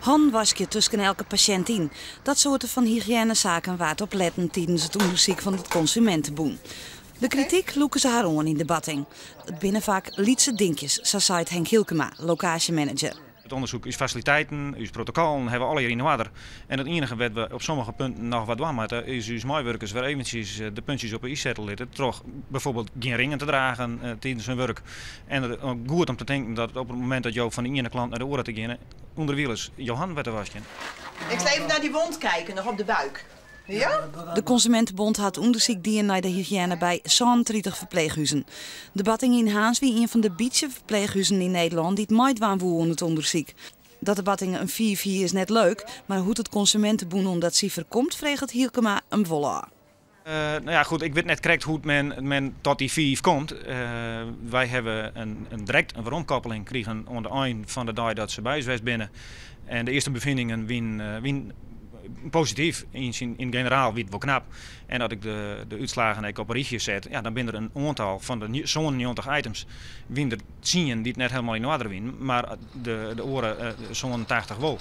Hannen waskje tusken elke pasjint yn. Dat soarte fan hygiënesaken waard op letten tidens it ûndersyk fan it Konsumentebûn. De krityk lûke se har oan yn de Batting. It binne faak lytse dinkjes, sa seit Henk Hielkema, lokaasjemanager. It ûndersyk, ús fasiliteiten, ús protokollen hawwe we allegear yn oarder. En it iennige wêr't we op sommige punten noch wat dwaan moatte, is ús meiwurkers wer eventsjes de puntsjes op 'e i sette litte troch bijvoorbeeld gjin ringen te dragen tidens hun wurk. En der goed om te tinken dat op it momint dat jo fan de iene klant nei de oare te geane, ûnderwilens jo hannen wer te waskjen. Ik sil even nei dy wond kijken, noch op de buik. Ja? De Consumentenbond hat ûndersyk dien nei de hygiëne by 37 ferpleechhuzen. De Batting yn Harns wie ien fan de bytsje ferpleechhuzen yn Nederlân dy't meidwaan woe oan it ûndersyk. Dat de Batting in 5 hie is net leuk, mar hoe't it Konsumentebûn oan dat sifer komt, freget Hielkema him wol ôf. No ja, goed, ik wit net krekt hoe't men tot dy 5 komt. Wy hawwe in direkt in weromkoppeling krigen oan de ein fan de dei dat se by ús west binne. En de earste befiningen wienen posityf. Yn generaal wie it wol knap. En as ik de útslagen ek op in rychje set, ja, dan binne der in oantal fan de 97 items, wienen der 10 dy't net helemaal yn oarder wienen, mar de oare 87 wol.